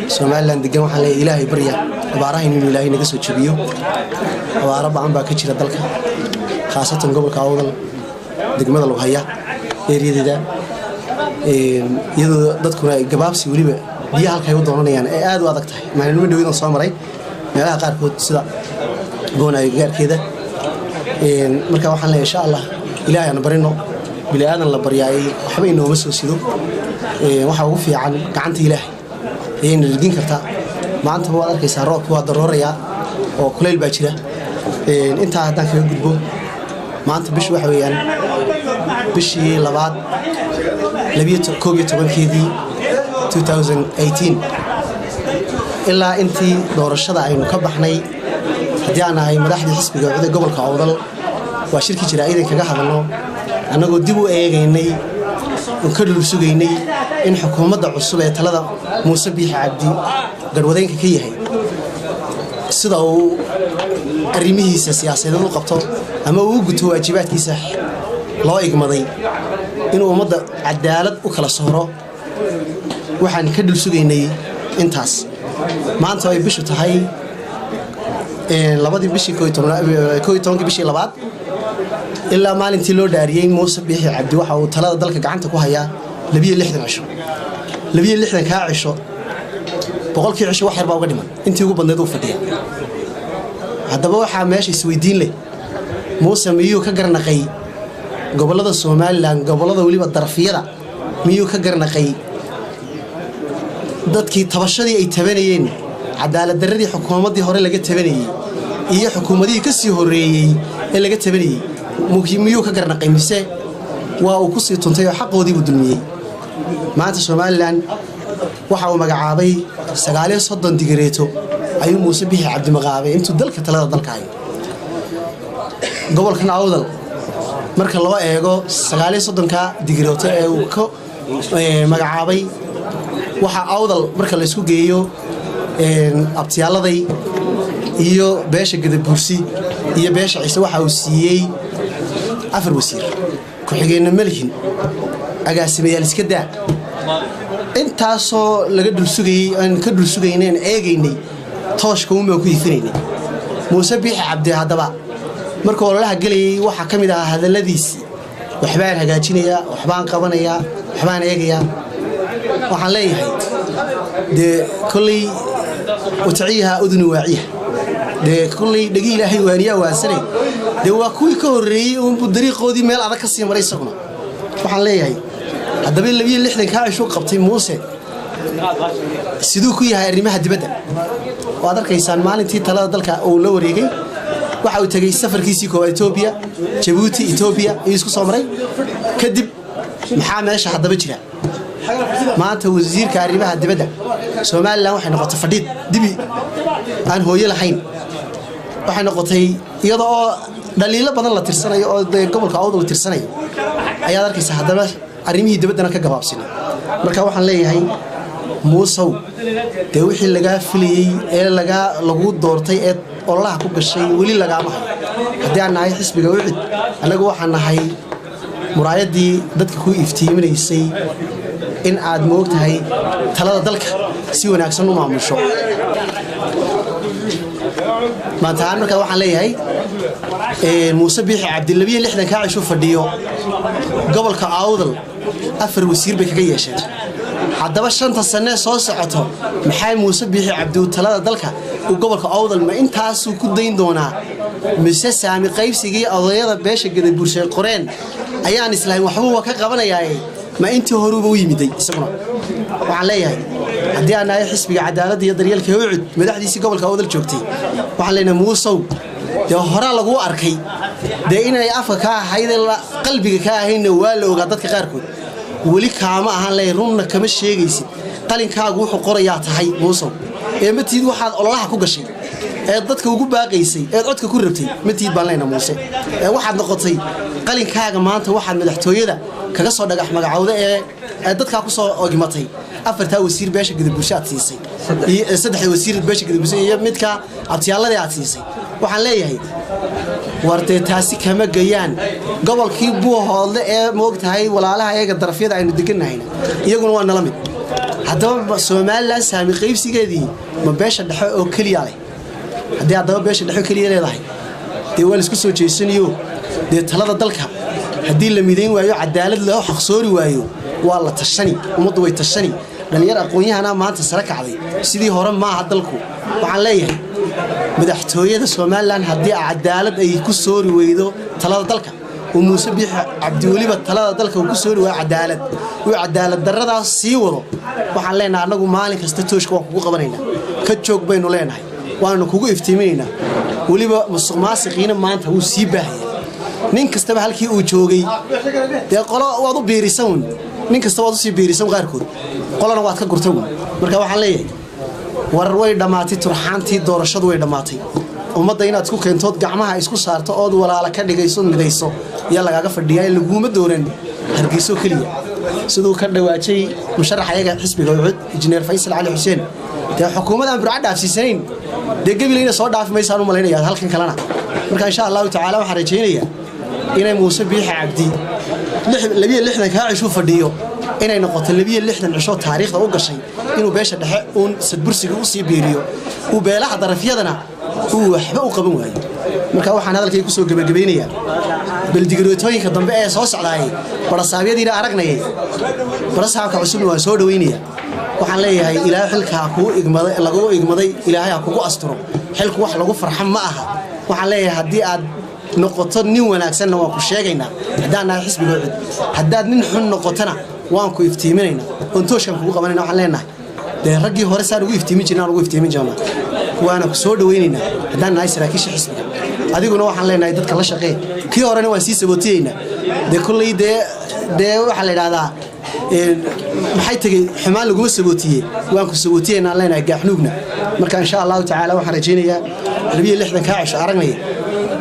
Somalilan degan waxaan leeyahay Ilaahay barya abaaraha inuu Ilaahay naga soo jabiyo. Abaaro badan baa ka jira dalka, khaasatan gobolka Awdal, degmada Lughaya eeriyadeeda, iyadoo dadkuna ay gabaabsi weliba biyaha halkay u doonanayaan ee aad u adag tahay. Maalinimo dhaweydaan soo maray meelaha qaarkood sida Goonaayo gaarkeeda. Marka waxaan leeyahay insha Allah Ilaahay aan barino, bini aadan la baryaayay waxba inooma soo sido. Waxa ugu fiican gacanta Ilaahay ayayna dhigin kartaa. Maanta waad arkaysaa roobku waa daroorayaa oo kuleyl baa jira. Intaa haddaan kaga gudbo, maanta bishu waxa weeyaan bishii labaad 11-keedii 2018. Ilaa intii doorashada aynu ka baxnay, haddii aan nahay madaxdii xisbiga UCID gobolka Awdal, waa shirkii jaraa'idin kaga hadalno annagoo dib u eegaynay oo ka dhul sugaynay in xukuumadda cusub ee talada Muuse Biixi Cabdi garhwadeenka ka yahay sida uu arrimihiisa siyaasadeed u qabto ama uu u guto waajibaadkiisa loo igmaday inuu ummadda cadaalad u kala sooro. Waxaan ka dhul sugaynay intaas. Maanta ay bishu tahay labadii bishii 11-kii bishii labaad, ilaa maalintii loo dhaariyey Muuse Biixi Cabdi waxa uu talada dalka gacanta ku hayaa 62 cisho. 62-kaa cisho 100-kii cisho wax yar baa uga dhiman, intii ugu badnayd uu fadhiya. Haddaba waxaa meesha isweydiin leh, Muuse miyuu ka garnaqay gobollada Somalilan, gobollada weliba darafyada, miyuu ka garnaqay dadkii tabashadii ay tabanayeen, cadaalad darradii xukuumaddii hore laga tabanayey iyo xukuumadihii ka sii horreeyey ee laga tabanayey, miyuu ka garnaqay mise waa uu ku sii tuntay oo xaqoodii buu dulmiyey? Maanta Somalilan waxa uu magacaabay 39 digareeto ayuu Muuse Bixi Cabdi magacaabay intuu dalka talada dalka hayo. Gobolkan Awdal marka loo eego 39-ka digareeto ee uu ka magacaabay, waxaa Awdal marka laysku geeyo abtiyaaladay iyo beesha Gadabuursi iyo beesha Ciise waxa uu siiyey 4 wasiir ku-xigeenna malihin, agaasimayaal iska daa. Intaasoo laga dhulsugayey aan ka dhulsugayneen eegaynay, tooshka uun baan ku iifinaynay Muuse Biixi Cabdi. Haddaba markuu ololaha gelayay waxaa ka mid ahaa hadalladiisii: waxbaan hagaajinayaa, waxbaan qabanayaa, waxbaan eegayaa. Waxaan leeyahay dee kolley wataciyaha uduni waaciya, dee kolley dhegi Ilaahay waaniyaa waansanay, dee waa kuwii ka horreeyey uunbuu dariiqoodii meel adag ka sii maray isaguna. Waxaan leeyahay haddaba 62-kaa cishuu qabtay Muuse siduu ku yahay arrimaha dibadda? Waad arkaysaan maalintii talada dalka uu la wareegay waxa uu tegey safarkiisii koowaad Etoobiya, Jabuuti, Etoobiya ayuu isku soo maray. Kadib maxaa meesha haddaba jira? Maanta wasiirka arrimaha dibadda Somalilan waxay noqotay fadhiid dibi aan hooyo lahayn. Waxay noqotay iyada oo dhaliilo badan la tirsanayo oo dee gobolka Awdal la tirsanayo ayaad arkaysaa haddaba arrimihii dibaddana ka gabaabsinay. Marka waxaan leeyahay Muusow, dee wixii lagaa filayey ee lagaa lagu doortay ee ololaha ku gashay weli lagaama hayo. Haddii aan nahay xisbiga UCID, annagu waxaan nahay muraayaddii dadka ku iftiiminaysay in aad moogtahay talada dalka si wanaagsan u maamusho. Maanta ahaan markaa waxaan leeyahay Muuse Biixi Cabdi 62-kaa cishuu fadhiyo gobolka Awdal 4 wasiir bay kaga yeesheen. Haddaba 5-ta sanee soo socoto maxay Muuse Biixi Cabdi uu talada dalka uu gobolka Awdal ma intaasuu ku dayn doonaa mise saami qaybsigii odayada beesha Gadabuurshay qoreen ayaan islahayn waxbuu ka qabanayaaye ma intii horuuba u yimiday isaguna? Waxaan leeyahay haddii aan nahay xisbiga cadaaladda iyo daryeelka UCID madaxdiisii gobolka Awdal joogtay, waxaan leenahay Muusow, dee horaa laguu arkay, dee inay afka ka ahayd qalbiga ka ahaynna waa la ogaa. Dadka qaarkood weli kaama ahaan leeyahay, runna kama sheegaysid, qalinkaagu wuxuu qorayaa tahay Muusow ee matiid waxaad ololaha ku gashay ee dadka ugu baaqaysay eed codka ku rabtay matiid baan leenahay Muuse. Ee waxaad noqotay qalinkaaga maanta waxaad madaxtooyada kaga soo dhagax magacowda ee dadkaa ku soo ogmatay 4-taa wasiir beesha Gadabuurshe aad siisay iyo 3-da wasiir beesha Gadabuurshe iyo midka abtiyaaladii aad siisay. Waxaan leeyahay war dee taasi kama gayaan gobolkii Buuhoodle ee moogtahay walaalaha iyaga darafyada aynu deganahayna, iyaguna waa nala mid. Haddaba Somalilan saami qaybsigeedii ma beesha dhexe oo keliya leh? Haddii haddaba beesha dhexe oo keliya leedahay, dee waa laisku soo jeesanayo. Dee talada dalka haddii la midayn waayo, cadaalad loo xaqsoori waayo, waa la tashani, ummaddu way tashani. Dhallinyar aqoon-yahanaa maanta sare kacday, sidii hore maaha dalku. Waxaan leeyahay, madaxtooyada Somalilan haddii cadaalad ay ku soori weydo talada dalka, oo Muuse Biixi Cabdi weliba talada dalka uu ku soori waayo cadaalad, uu cadaalad darradaas sii wado, waxaan leenahay annagu maalin kasta tooshka waan kugu qabanaynaa, ka joog baynu leenahay, waanu kugu iftiiminaynaa. Weliba musuq maasiqiina maanta wuu sii baahaya. Nin kastaba halkii uu joogay dee qolo waad u biirisan un, nin kasta waad usii biirisan, qaarkood qolona waad ka gurtan un. Marka waxaan leeyahay, war way dhammaatay turxaantii doorashadu, way dhammaatay. Ummadda inaad isku keentood, gacmaha isku saarto, ood walaala ka dhigayso, midayso yaa lagaaga fadhiyaa. Laguma dooran Hargeyso keliya. Siduu ka dhawaajay musharax ayaga xisbiga UCID, Injineer Faysal Cali Xuseen, dee xukuumad aan Burca dhaafsiisanayn dee Gabilayna soo dhaafi maysaan u malaynaya halkan kalena. Marka insha Allahu tacaala waxaan rajaynayaa inay Muuse Biixi Cabdi 62-kaa cishuu fadhiyo inay noqoto 62 cishoo taariikhda u gashay inuu beesha dhexe uun sadbursiga u sii biiriyo, uu beelaha darafyadana uu waxba u qaban waayo. Marka waxaan hadalkay kusoo gebagabaynayaa, baldigarootooyinka dambe ee soo socdaayay barasaabyadiina aragnayay, barasaabka cusubna waan soo dhawaynayaa. Waxaan leeyahay, Ilaahay xilka ha kuu igmaday, lagu igmaday Ilaahay ha kugu asturo. Xilku wax lagu farxa ma aha. Waxaan leeyahay, haddii aad noqoto nin wanaagsanna waan ku sheegaynaa haddaan nahay xisbiga UCID, haddaad nin xun noqotona waan ku iftiiminaynaa oon tooskan kugu qabanayna. Waxaan leenahay, dee raggii hore saan ugu iftiimin jirnaan ugu iftiimin jirnaa, waana ku soo dhawaynaynaa haddaan nahay saraakiisha xisbiga. Adiguna waxaan leenahay, dadka la shaqee. Kii horena waan sii sabootiyeynaa. Dee kolley dee waxaa la idhahdaa, maxay tegey xumaan laguma sabootiye, waan ku sabootiyeynaan leenahay gaaxnuugna. Marka insha Allahu tacaala waxaan rajaynayaa 62-kaa cisho aragnaya,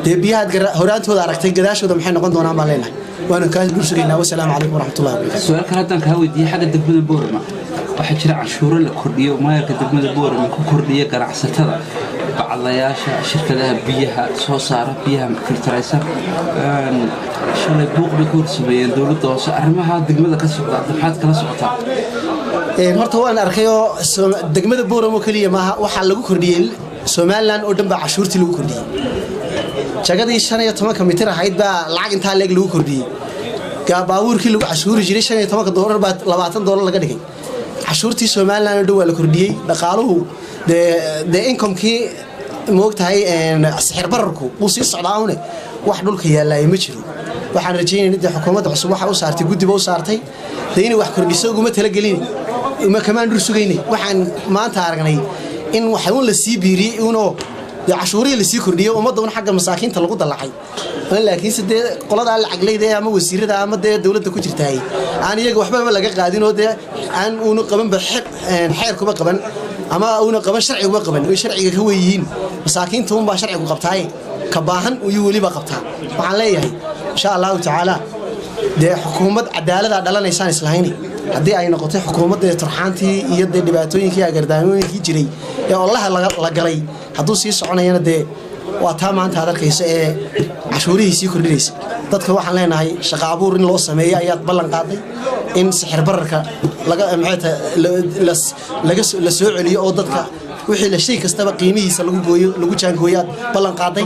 dee biyahaad horaantooda aragtay, gadaashooda maxay noqon doonaan baan leenahay. Waanu kaa dul sugaynaa. Wasalaamu calaykum waraxmatullahi wabarakatu. Su-aal kale haddaan kaa weydiiyey, xagga degmada Boorama waxaa jira canshuuro la kordhiyo, maayarka degmada Boorama ku kordhiya ganacsatada, bacadlayaasha, shirkadaha biyaha soo saara, biyaha filtaraysa. Shalay buuq bay ka horsameeyeen dowladda hoose. Arrimaha degmada ka socda maxaad kala socotaa? Horta waan arkay oo degmada Boorama oo keliya maaha waxaa lagu kordhiyey, Somalilan oo dhan baa cashuurtii lagu kordhiyey. Jagadii 15-ka mitir ahayd baa lacag intaa leeg lagu kordhiyey. Baabuurkii lagu cashuuri jiray $15 baa $20 laga dhigay. Cashuurtii Somalilan oo dhan waa la kordhiyey. Dhaqaaluhu dee incomekii moogtahay, sixir bararku wuu sii socdaa une, wax dhulka yaallaaye ma jiro. Waxaan rajaynayna dee xukuumadda cusub waxa u saartay guddiba u saartay dee inay wax kordhiso uguma talagelin, uma kamaan dhul sugaynay. Waxaan maanta aragnay in waxa uun la sii biiriyey unoo dee cashuurihii lasii kordhiyey, ummadda un xagga masaakiinta lagu dallacay. Laakiinse dee qoladaa lacagleyda ee ama wasiirada ama dee dowladda ku jirtaay aan iyaga waxbaba laga qaadin, oo dee aan uuna qabanba xeerkuba qaban ama uuna qaban sharciguba qaban, oy sharciga ka weyihiin. Masaakiinta unbaa sharcigu qabtaaye, ka baahan uyuu weliba qabtaa. Waxaan leeyahay, insha Allahu tacaala dee xukuumad cadaaladaa dhalanaysaan islahayni haddii ay noqotay xukuumadda turxaantii iyo dee dhibaatooyinkii agardaamooyinkii jiray ee olaha la galay hadduu sii soconayana, dee waa taa maanta aad arkaysa ee cashuurihii sii kordhinaysa. Dadka waxaan leenahay, shaqa abuur in loo sameeyo ayaad ballan qaaday, in sixir bararka laga maxay tahay laga la soo celiyo oo dadka wixii la shay kastaba qiimihiisa lagu gooyo, lagu jaangooyo aad ballan qaaday.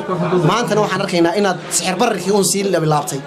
Maantana waxaan arkaynaa inaad sixir bararkii uun sii labilaabtay.